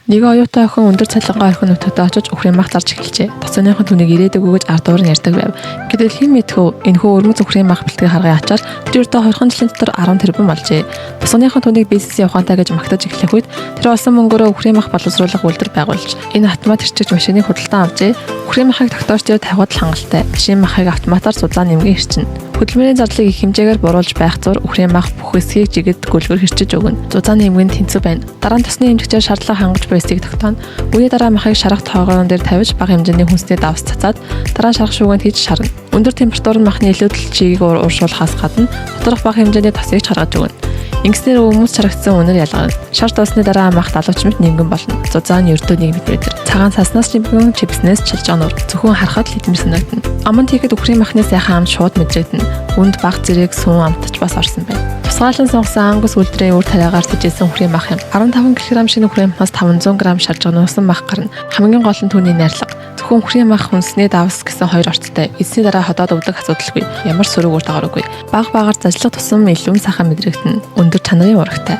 Нэг оюутан охин өндөр цалингаа орхин нутагт очиж үхрийн мах зарж эхэлжээ. Тоцооныхон түүнийг ирээдэг өгөж ард дуур нь ярьдаг байв. Гэтэл хэн мэдхүү энэхүү өрмөц үхрийн мах бэлтгэх аргын ачаар тэр ердөө 20 жилийн дотор 10 тэрбум болжээ. Тосгоныхон түүнийг бизнес явахантай гэж магтаж эхлэх үед тэр олсон мөнгөөрөө үхрийн мах боловсруулах үйлдвэр байгуулж энэ автомат хэрчигч машиныг худалдан авчээ. Үхрийн махыг тогтоож дээр тавихад л хангалттай. Машин махыг автоматар судлаа нэмгэн хэрчнэ. Хөдөлмөрийн зардлыг их хэмжээгээр буруулж байх зур үхрийн мах бүх эсхийг жигэд гөлгөр хэрчиж өгнө. Зузааны эмгэн тэнцүү байна. Дараа нь тосны эмчигчээр шаардлага хангаж буй эсийг тогтооно. Үүний дараа махыг шарах тоогоон дээр тавьж бага хэмжээний хүнсний давс цацаад дараа нь шарах шүүгэнд хийж шарна. Өндөр температур нь махны илүүдэл чигийг ууршуулахаас гадна доторх бага хэмжээний тосыг ч гаргаж өгнө. Ингэснээр хүмүүс чарагдсан үнэр ялгарна. Шар дуусны дараа мах 70 мэт нимгэн болно. Зузаан ердөө 1 мм. Цагаан цаснаас нимгэн, чипснээс чилжаанур. Зөвхөн харахад л идмэр санагдана. Аманд хийхэд үхрийн махны сайхан амт шууд мэдрэгдэнэ. Үнд баг зэрэг сүүн амтч бас орсон байна. Тусгаарлан сонгосон ангус үйлдвэрийн үр тариагаар сэжээсэн үхрийн мах юм. 15 кг шинэ үхрийн махнаас 500 г шаржигнуулсан мах гарна. Хамгийн гол нь түүний найрлага. Зөвхөн үхрийн мах хүнсний давс гэсэн хоёр орцтой. Эзсний дараа ходоод өвдөх асуудалгүй. Ямар сөрөг үр дагаваргүй. Баг багаар зажлах тусам илүү сайхан мэдрэгдэнэ. Өндөр чанарын уурагтай.